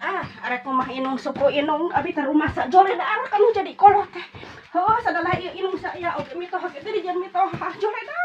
Ah, arek mah inung suku inung abi teh rumah sa jole da arak anu jadi kolot teh. Heuh, sadalah ieu inung saya oge mitoha ge teh dijieun mitoha jole da.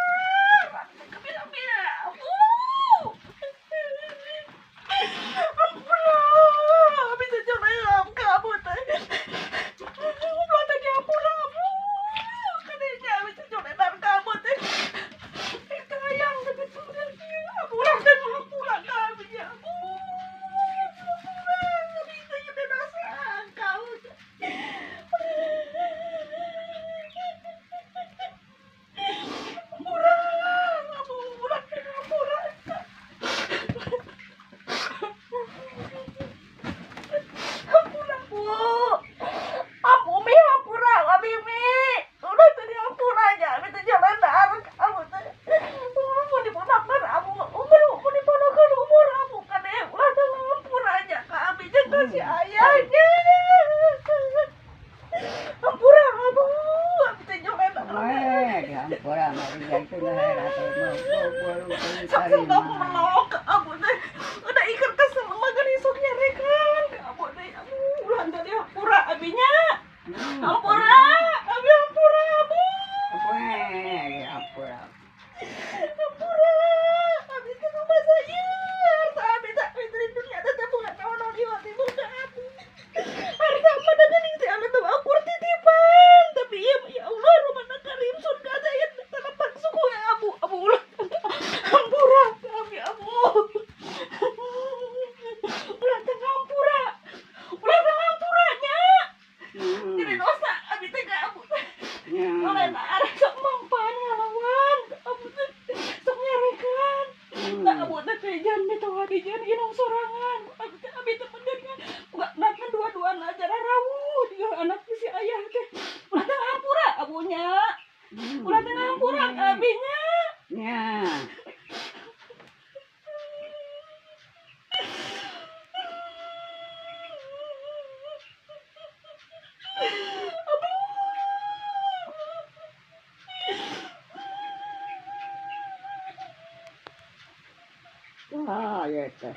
Wah, ya teh.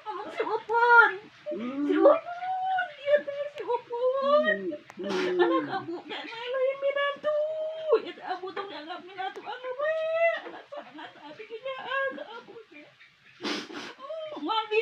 Ngomong si Upun. Si Upun, iya teh si Upun. Anak abu gak lain minantu. Ya teh abu tuh dianggap minantu anu we. Anak sangat abi kenyaan ke abu teh. Moal di